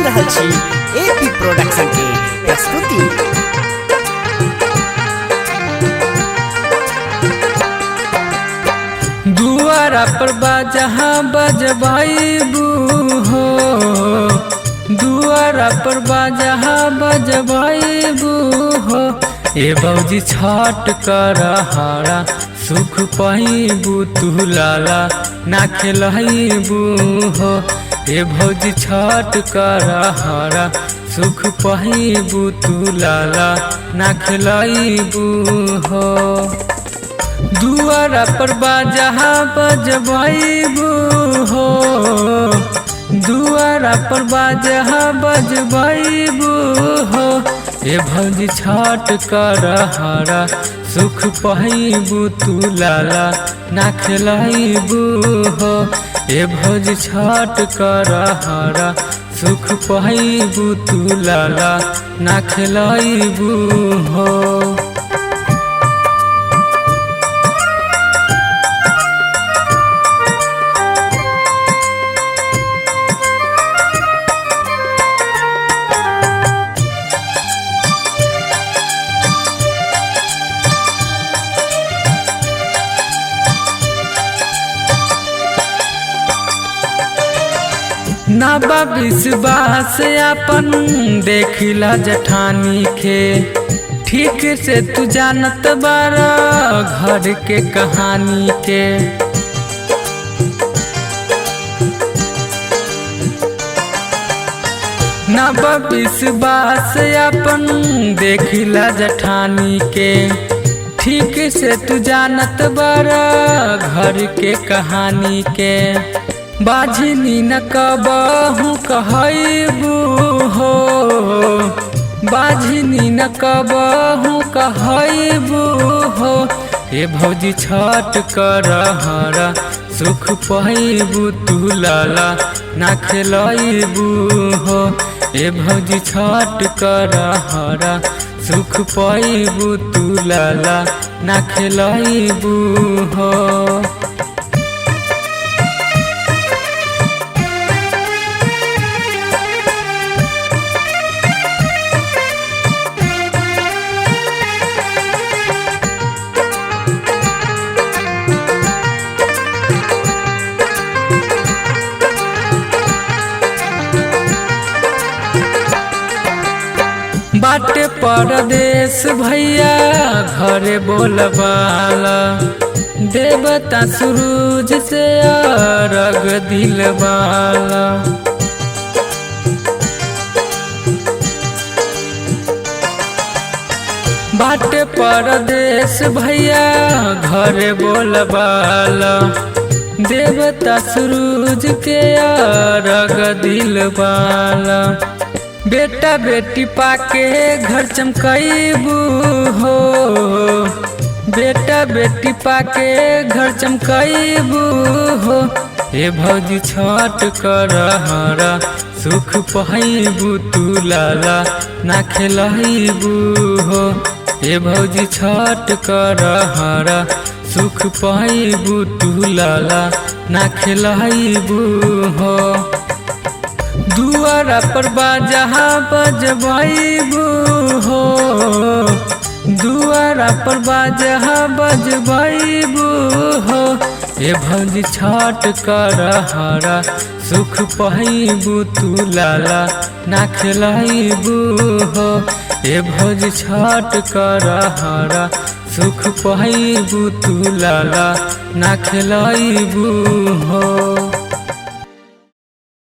सुन रहल छी एपी प्रोडक्शन के प्रस्तुति। दुआरा पर बाजा बजबू हो, दुआरा पर बाजा बजबू हो। ए बौजी छठ कर हरा सुख पैबू तू लाला ना खेलबू हो। ए भौजी छठ कर हरा सुख पैबू तू लाला ना खेलबू हो। दुआरा पर बाजा बजबू हो, दुआरा पर बाजा बजबू हो। ए भौजी छठ कर हरा सुख पैबू तू लाला ना खेलबू हो। ए भौजी छठ कर हरा सुख पैबू तू लाला ना खेलबू हो। ना विश्वास अपन देखिला जठानी के, ठीक से तू जानत बारा घर के कहानी के। ना विश्वास अपन देखिला जठानी के, ठीक से तू जानत बारा घर के कहानी के। बाझनी न कबहू कहबू हो, बाझनी न कबहू कहबू हो। ए भौजी छठ कर हरा सुख पैबू तू लाला ना खेलबू हो। ए भौजी छठ कर हरा सुख पैबू तू लाला ना खेलबू हो। बाटे परदेश भैया घरे बोलबाला, देवता सूरज से अर्घ दिलबाला। बाटे परदेश भैया घरे बोलबाला, देवता सूरज के अर्घ दिलबाला। बेटा बेटी पाके घर चमकैबू हो, बेटा बेटी पाके घर चमकैबू हो। ए भौजी छठ कर हरा सुख पैबू तू लाला ना खेलबू हो। ए भौजी छठ कर हरा सुख पैबू तू लाला ना खेलबू हो। दुआरा पर बाजा बजबू हो, दुआरा पर बाजा बजबू हो। ए भौजी छठ कर हरा सुख पैबू तू लाला ना खेलबू हो। ए भौजी छठ कर हरा सुख पैबू तू लाला ना खेलबू हो।